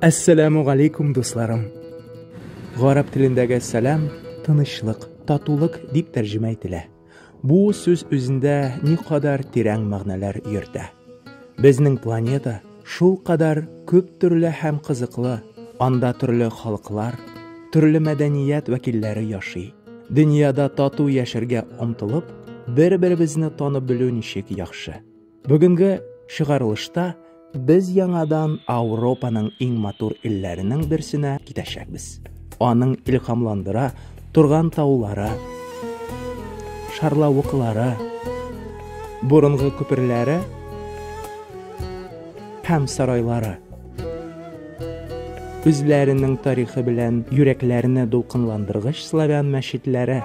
Әссәламү галәйкүм, дусларым. Гарәп телендәге сәлам тынычлык, татулык дип тәрҗемә ителә. Бу сүз үзендә никадәр тирән мәгънәләр йөртә. Безнең планета шулкадәр күп төрле һәм кызыклы, анда төрле халыклар, төрле мәдәният вәкилләре яши. Дөньяда тату яшәргә омтылып, бер-беребезне танып белү ничек яхшы. Бүгенге чыгарылышта без яңадан Ауропаның иң матур илләренең берсенә китәчәкбез. Аның илһамландыра торган таулары, шарлавыклары, борынгы күперләре һәм сарайлары үзләренең тарихы белән йөрәкләрне дулкынландыргыч славян мәчетләре.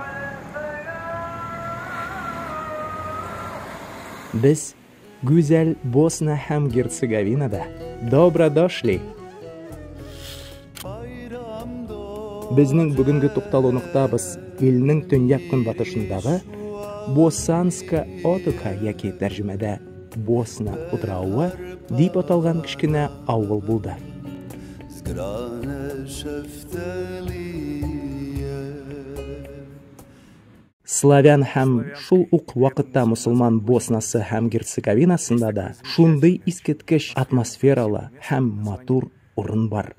Без гүзәл Босна һәм Герцеговинада. Добродошли! Безнең бүгенге тукталу ноктабыз илнең төньяк-көнбатышындагы Босанска Отока яки тәрҗемәдә Босна утравы дип аталган кечкенә авыл булды. Славян һәм шул ук вакытта мосылман Боснасы һәм Герцеговинасында да шундый искиткеч атмосфералы һәм матур урын бар.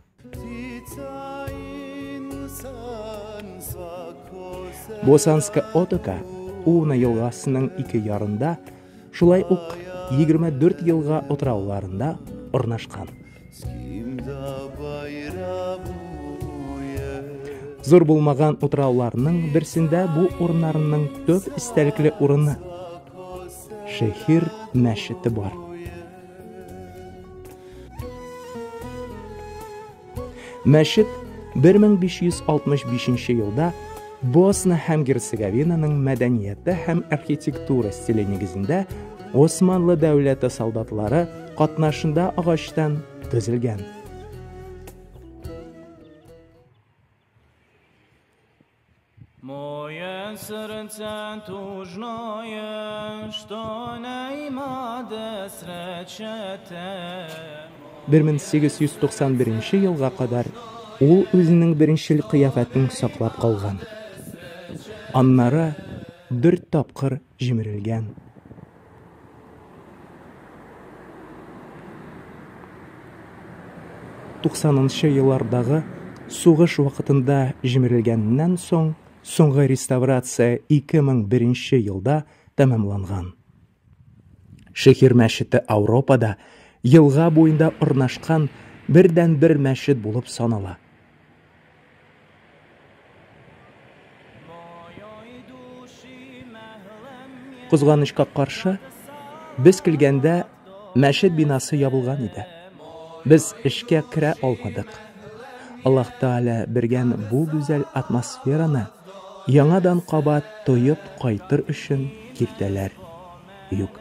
Босанска Отока Уна елгасының ике ярында, шулай ук 24 елга утрауларында урнашкан. Зур булмаган утрауларның берсендә бу урыннарның төп истәлекле урыны Шехир мәчете бар. Мәчет 1565 елда Босна һәм Герцеговинаның мәдәнияте һәм архитектура стиле нигезендә Османлы дәүләте солдатлары катнашында агачтан төзелгән. Moje srce tužno je što ne imade sreće te. 1891 елга кадәр ул үзенең беренчел кыяфәтен саклап калган. Аннары дүрт тапкыр җимерелгән. Туксанынчы еллардагы сугыш вакытында җимерелгәннән соң, соңгы реставрация 2001 елда тәмамланган. Шехир мәчете Ауропада елга буенда урнашкан бердәнбер мәчет булып санала. Кызганычка каршы, без килгәндә мәчет бинасы ябылган иде. Без эшкә керә алмадык. Аллаһ Тәгалә биргән бу гүзәл атмосфераны яңадан кабат тоеп кайтыр өчен киртәләр юк.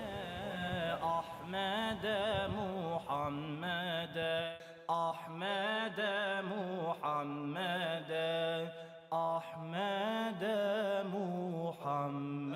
Ahmede Muhammede Ahmede Muhammede.